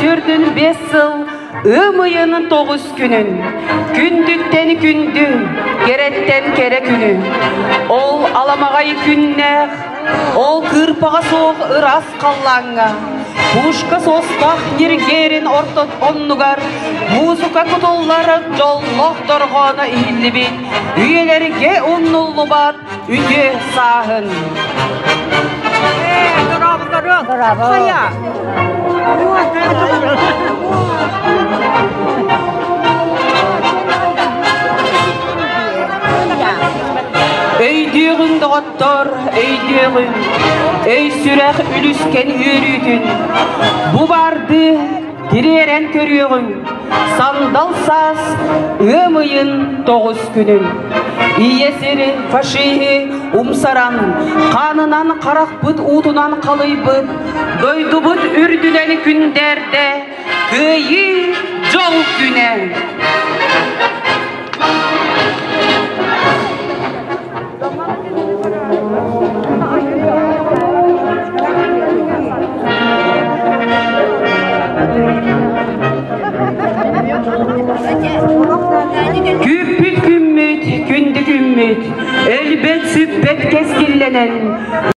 45 сыл ыам ыйын тоҕус күнүн, күндүттэн күндү, кэрэттэн кэрэ күнү, ол аламаҕай күннээх, ол кыырпаҕа суох ыраас халлааҥҥа, пушка суостаах ньиргиэрин ортот оннугар муусука кутуллар дьоллоох дорҕооно иһиллибит, үйэлэргэ умнуллубат үтүө сааһын. Өйдүөҕүҥ, доҕоттор, өйдүөҕүҥ, өй-сүрэх үлүскэн үөрүүтүн, бу баардыы Тириэрэн көрүөҕүҥ, сандал саас ыам ыйын тоҕус күнүн. Ийэ сири, фашиһы умсаран, хаанынан харахпыт уутунан халыйбыт, дойдубут үрдүнэн күндээрдэ Кыайыы дьол күнэ! Күүппүт күммүт, күндү күммүт, өлбөт-сүппэт кэскиллэнэн.